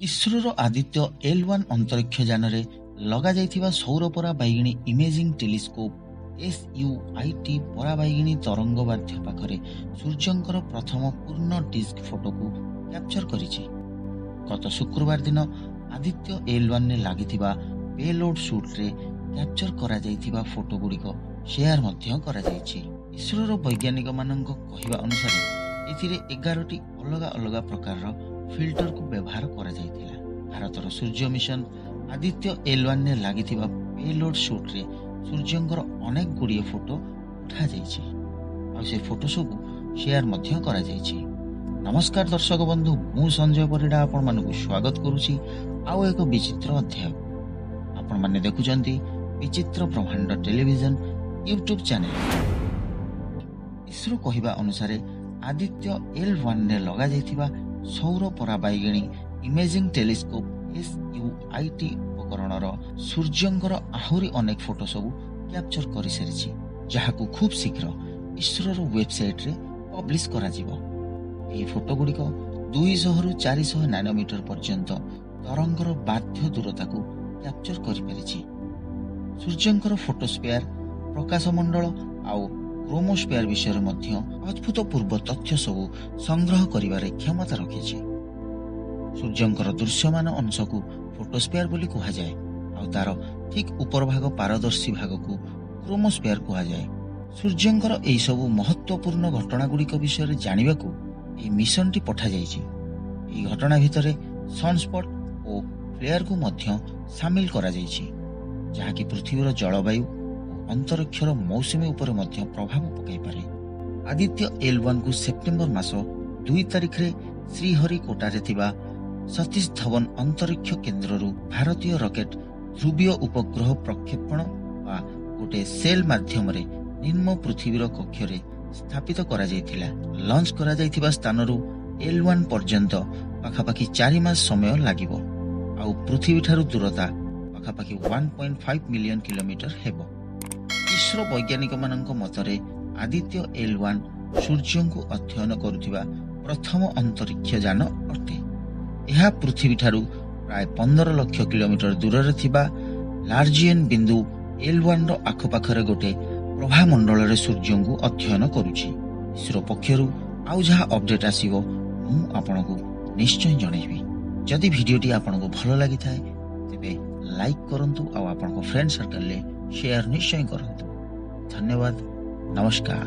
ଇସ୍ରୋର ଆଦିତ୍ୟ ଏଲ୍-1 ଅନ୍ତରୀକ୍ଷ ଯାନରେ ଲଗାଯାଇଥିବା ସୌର ପରାବାଇଗିଣୀ ଇମେଜିଂ ଟେଲିସ୍କୋପ୍ ଏସ୍ୟୁଆଇଟି ପରାବାଇଗିଣୀ ତରଙ୍ଗଦୈର୍ଘ୍ୟ ପାଖରେ ସୂର୍ଯ୍ୟଙ୍କର ପ୍ରଥମ ପୂର୍ଣ୍ଣ ଡିସ୍କ ଫଟୋକୁ କ୍ୟାପଚର କରିଛି। ଗତ ଶୁକ୍ରବାର ଦିନ ଆଦିତ୍ୟ ଏଲ୍-1ରେ ଲାଗିଥିବା ପେଲୋଡ୍ ସୁଟ୍ରେ କ୍ୟାପଚର କରାଯାଇଥିବା ଫଟୋଗୁଡ଼ିକ ସେୟାର ମଧ୍ୟ କରାଯାଇଛି। ଇସ୍ରୋର ବୈଜ୍ଞାନିକମାନଙ୍କ କହିବା ଅନୁସାରେ, ଏଥିରେ 11ଟି ଅଲଗା ଅଲଗା ପ୍ରକାରର ଫିଲ୍ଟରକୁ ବ୍ୟବହାର କରାଯାଇଥିଲା। ଭାରତର ସୂର୍ଯ୍ୟ ମିଶନ ଆଦିତ୍ୟ ଏଲ୍-1ରେ ଲାଗିଥିବା ପେଲୋଡ୍ ସୁଟ୍ରେ ସୂର୍ଯ୍ୟଙ୍କର ଅନେକ ଗୁଡ଼ିଏ ଫଟୋ ଉଠାଯାଇଛି ଆଉ ସେ ଫଟୋ ସବୁ ସେୟାର ମଧ୍ୟ କରାଯାଇଛି। ନମସ୍କାର ଦର୍ଶକ ବନ୍ଧୁ, ମୁଁ ସଞ୍ଜୟ ପରିଡ଼ା ଆପଣମାନଙ୍କୁ ସ୍ୱାଗତ କରୁଛି ଆଉ ଏକ ବିଚିତ୍ର ଅଧ୍ୟାୟ। ଆପଣମାନେ ଦେଖୁଛନ୍ତି ବିଚିତ୍ର ବ୍ରହ୍ମାଣ୍ଡ ଟେଲିଭିଜନ ୟୁଟ୍ୟୁବ ଚ୍ୟାନେଲ। ଇସ୍ରୋ କହିବା ଅନୁସାରେ, ଆଦିତ୍ୟ ଏଲ୍-1ରେ ଲଗାଯାଇଥିବା ସୌର ପରାବାଇଗିଣୀ ଇମେଜିଂ ଟେଲିସ୍କୋପ୍ ଏସ୍ୟୁଆଇଟି ଉପକରଣର ସୂର୍ଯ୍ୟଙ୍କର ଆହୁରି ଅନେକ ଫଟୋ ସବୁ କ୍ୟାପଚର କରିସାରିଛି, ଯାହାକୁ ଖୁବ୍ ଶୀଘ୍ର ଇସ୍ରୋର ୱେବସାଇଟ୍ରେ ପବ୍ଲିଶ କରାଯିବ। ଏହି ଫଟୋଗୁଡ଼ିକ 200ରୁ 400 ନାନୋମିଟର ପର୍ଯ୍ୟନ୍ତ ତରଙ୍ଗର ବାହ୍ୟ ଦୂରତାକୁ କ୍ୟାପଚର କରିପାରିଛି। ସୂର୍ଯ୍ୟଙ୍କର ଫଟୋସ୍ପେୟାର, ପ୍ରକାଶମଣ୍ଡଳ ଆଉ କ୍ରୋମୋସ୍ପେୟାର ବିଷୟରେ ମଧ୍ୟ ଅଦ୍ଭୁତପୂର୍ବ ତଥ୍ୟ ସବୁ ସଂଗ୍ରହ କରିବାରେ କ୍ଷମତା ରଖିଛି। ସୂର୍ଯ୍ୟଙ୍କର ଦୃଶ୍ୟମାନ ଅଂଶକୁ ଫଟୋସ୍ପେୟାର ବୋଲି କୁହାଯାଏ ଆଉ ତାର ଠିକ୍ ଉପର ଭାଗ ପାରଦର୍ଶୀ ଭାଗକୁ କ୍ରୋମୋସ୍ପେୟାର କୁହାଯାଏ। ସୂର୍ଯ୍ୟଙ୍କର ଏହିସବୁ ମହତ୍ତ୍ୱପୂର୍ଣ୍ଣ ଘଟଣାଗୁଡ଼ିକ ବିଷୟରେ ଜାଣିବାକୁ ଏହି ମିଶନଟି ପଠାଯାଇଛି। ଏହି ଘଟଣା ଭିତରେ ସନସ୍ପଟ୍ ଓ ଫ୍ଲେୟାରକୁ ମଧ୍ୟ ସାମିଲ କରାଯାଇଛି, ଯାହାକି ପୃଥିବୀର ଜଳବାୟୁ ଓ ଅନ୍ତରୀକ୍ଷର ମୌସୁମୀ ଉପରେ ମଧ୍ୟ ପ୍ରଭାବ ପକାଇପାରେ। ଆଦିତ୍ୟ ଏଲ୍-1କୁ ସେପ୍ଟେମ୍ବର ମାସ 2 ତାରିଖରେ ଶ୍ରୀହରିକୋଟାରେ ଥିବା ସତୀଶ ଧୱନ ଅନ୍ତରୀକ୍ଷ କେନ୍ଦ୍ରରୁ ଭାରତୀୟ ରକେଟ୍ ଧ୍ରୁବୀୟ ଉପଗ୍ରହ ପ୍ରକ୍ଷେପଣ ବା ଗୋଟେ ସେଲ୍ ମାଧ୍ୟମରେ ନିମ୍ନ ପୃଥିବୀର କକ୍ଷରେ ସ୍ଥାପିତ କରାଯାଇଥିଲା। ଲଞ୍ଚ କରାଯାଇଥିବା ସ୍ଥାନରୁ ଏଲ୍-1 ପର୍ଯ୍ୟନ୍ତ ପାଖାପାଖି 4 ମାସ ସମୟ ଲାଗିବ ଆଉ ପୃଥିବୀଠାରୁ ଦୂରତା ପାଖାପାଖି 1.5 ମିଲିୟନ କିଲୋମିଟର ହେବ। ଇସ୍ରୋ ବୈଜ୍ଞାନିକମାନଙ୍କ ମତରେ, ଆଦିତ୍ୟ ଏଲ୍-1 ସୂର୍ଯ୍ୟଙ୍କୁ ଅଧ୍ୟୟନ କରୁଥିବା ପ୍ରଥମ ଅନ୍ତରୀକ୍ଷ ଯାନ ଅଟେ। ଏହା ପୃଥିବୀଠାରୁ ପ୍ରାୟ 15 ଲକ୍ଷ କିଲୋମିଟର ଦୂରରେ ଥିବା ଲାଗ୍ରାଞ୍ଜିଆନ ବିନ୍ଦୁ ଏଲ୍-1ର ଆଖପାଖରେ ଗୋଟେ ପ୍ରଭାମଣ୍ଡଳରେ ସୂର୍ଯ୍ୟଙ୍କୁ ଅଧ୍ୟୟନ କରୁଛି। ଇସ୍ରୋ ପକ୍ଷରୁ ଆଉ ଯାହା ଅପଡେଟ୍ ଆସିବ, ମୁଁ ଆପଣଙ୍କୁ ନିଶ୍ଚୟ ଜଣାଇବି। ଯଦି ଭିଡ଼ିଓଟି ଆପଣଙ୍କୁ ଭଲ ଲାଗିଥାଏ, ତେବେ ଲାଇକ୍ କରନ୍ତୁ ଆଉ ଆପଣଙ୍କ ଫ୍ରେଣ୍ଡ ସର୍କଲରେ ସେୟାର ନିଶ୍ଚୟ କରନ୍ତୁ। ଧନ୍ୟବାଦ, ନମସ୍କାର।